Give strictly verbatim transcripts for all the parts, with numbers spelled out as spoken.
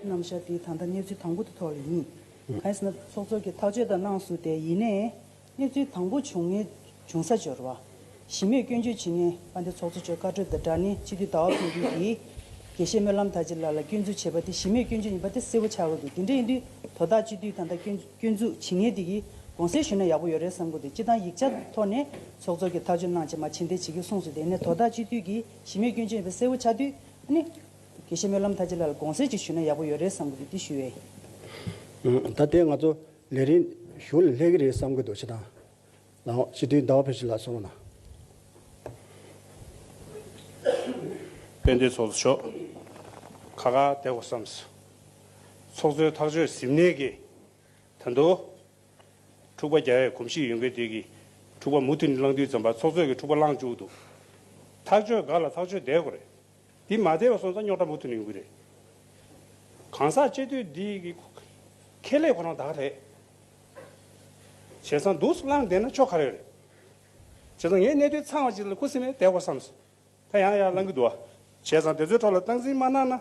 རྣམ་གཞག་འདི་ད་ལྟ་གནས་ཚུལ་དང་པོ་དེ་ཐོག་ལ་ཡིན། གང་ཡིན་ཟེར་ན་ཚོགས་གཙོ་གིས་ཐག་གཅོད་ད་གནང་སོང་སྟེ། ཡིན་ནའི་གནས་ཚུལ་དང་པོ་བྱུང་ངེས་བྱུང་ས་འབྱོར་བ། གཞི་མེད་སྐྱོན་བརྗོད་བྱེད་མཁན་དཔལ་ལྡན་ཚོགས་གཙོ་མཆོག་བཀའ་འཁྲོལ་དང་སྦྲགས་ནས་སྤྱི་འཐུས་ཟླ་བ་ཕུན་སྐྱིད་ཀྱིས་དགེ་བཤེས་སྨོན་ལམ་དར་རྒྱས་ལགས་ལ་སྐྱོན་འཛུགས་བྱས་པ་དེ་གཞི་མེད་སྐྱོན་བརྗོད་ཡིན་པ་དེ་གསལ་པོ་ཆགས་ཀྱི་འདུག་དེ་འདྲ་ཡིན་དུས་དོ་བདག་སྤྱི་འཐུས་ད་ལྟ་སྐྱོན་སྐྱོན་འཛུགས་བྱེད་མཁན་དེ་གིས་དགོངས་སེལ་ཞུས་ན་ཡག་པོ་ཡོད་རེད་བསམ་གྱི་འདུག་སྤྱི་བཏང་ཡིག་ཆ་ཐོག་ནས་ཚོགས་གཙོ་གིས་ཐག་གཅོད་གནང་བྱས་མར་ཕྱིར་འཐེན་བྱེད་ཀྱི་གསུངས་སོང་། དེ་ནས་དོ་བདག་སྤྱི་འཐུས་ཀྱིས་གཞི་མེད་སྐྱོན་བརྗོད་ཡིན་པ་གསལ་པོ་ཆགས་དུས། ཨ་ནི། དགེ་བཤེས་སྨོན་ལམ་དར་རྒྱས་ལགས་ལ་དགོངས་སེལ་ཅིག་ཞུས་ན་ཡག་པོ་ཡོད་རེད་བསམ་གྱི་འདུག་འདི་ཞུ་ཡས་ཡིན། ད་ལྟའི་ང་ཚོ་ལས་རིམ་གཞུང་ལ་སླེབས་ཀྱི་རེད་བསམ་གྱི་འདུག་སྤྱི་བཏང་། ལའོ་སྤྱི་འཐུས་ཟླ་བ་ཕུན་སྐྱིད་ལགས་གསུང་རོགས་གནང་། དཔལ་ལྡན་ཚོགས་གཙོ་མཆོག་ཁ་ཁ་བསྡད་དགོས་བསམས། ཚོགས་གཙོའི་ཐག་གཅོད་ཟིན་ནས་ཀྱི་ད་དུང་འཁྲུག་པ་རྒྱག་ཡའི་གོམས་གཤིས་ཡོད་མཁན་དེ་གིས་འཁྲུག་པ་མུ་མཐུད་ནས་བསླང་དུས་ཙམ་པ་ཚོགས་གཙོས་ཀྱི་འཁྲུག་པ་བསླང་བཅུག་འདུག་ཐག་གཅོད་འགའ་ལ་ཐག་གཅོད་བསྡད་དགོས་རེད། འདི་མ་བསྡད་པ་སོང་ཙང་རྙོག་དྲ་མུ་མཐུད་ནས་ཡོང་གི་རེད། གང་ཟག་སྤྱི་འཐུས་འདི་གི་ཁེ་ལས་ཁོ་རང་ད་རེད། བྱས་ཙང་འདུག་སེ་བསླངས་བསྡད་ན་ཆོག་ག་རེ་རེད། བྱས་ཙང་ངས་གནད་དོན་ཚང་བ་ཅིག་ལ་ཁུ་སིམ་མེར་བསྡད་དགོས་བསམས། ད་ཡང་ཡང་བསླང་གི་འདུག་བ། བྱས་ཙང་དེ་ཚོའི་ཐོག་ལ་སྟངས་འཛིན་མ་གནང་ན།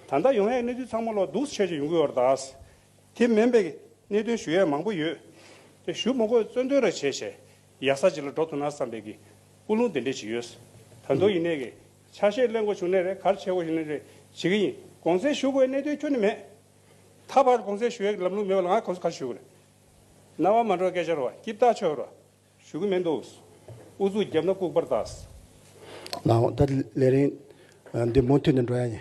ད་ལྟ་ཡོང་ཡའི་གནས་ཚུལ་ཚང་མ་ལོག་འདུག་སེ་ཆོས་ཅིག་ཡོང་གི་ཡོད་རེད་ད། དེ་མིན་པའི་གནད་དོན་ཞུ་ཡས་མང་པོ་ཡོད། དེ་ཞུ་མ་དགོས་བཙོན་འདོན་ར་བྱས་བྱས། ཡག་ས་ཅིག་ལ་འགྲོ་ཐུབ་ན་བསམ་པའི་གི་ཀུན་སློང་དེ་འདྲས་ཅིག་ཡོད། ད་དུང་ཡིན་ནའི་གི་ཆ་ཤས་ལེན་དགོས་བྱུང་ནའི་རེད། ག་རེ་བྱེད་དགོས་བྱུང་ནའི་རེད། བྱེད་ཀྱི་ཡིན། དགོངས་སེལ་ཞུ་དགོས་གནད་དོན་ཁྱོན་ནས་མེད། ད་བར་དགོངས་སེལ་ཞུ་ཡས་ཀྱི་ལམ་ལུགས་མེད་པ་ལ་ང་ག་རེ་ཞུ་དགོས་རེད། རྣ་བ་མ་འགྲོ་སྐད་ཆ་རེད་བ། སྐྱིད་ཐག་ཆོད་རེད་བ། ཞུ་གི་མི་འདུག་ཨུ་ཚུགས་བརྒྱབ་ན་ལྐུགས་པར་གདའ། ལའོ་ད་ལས་རིམ་འདི་མུ་མཐུད་ནས་འགྲོ་ཡ་ཡིན།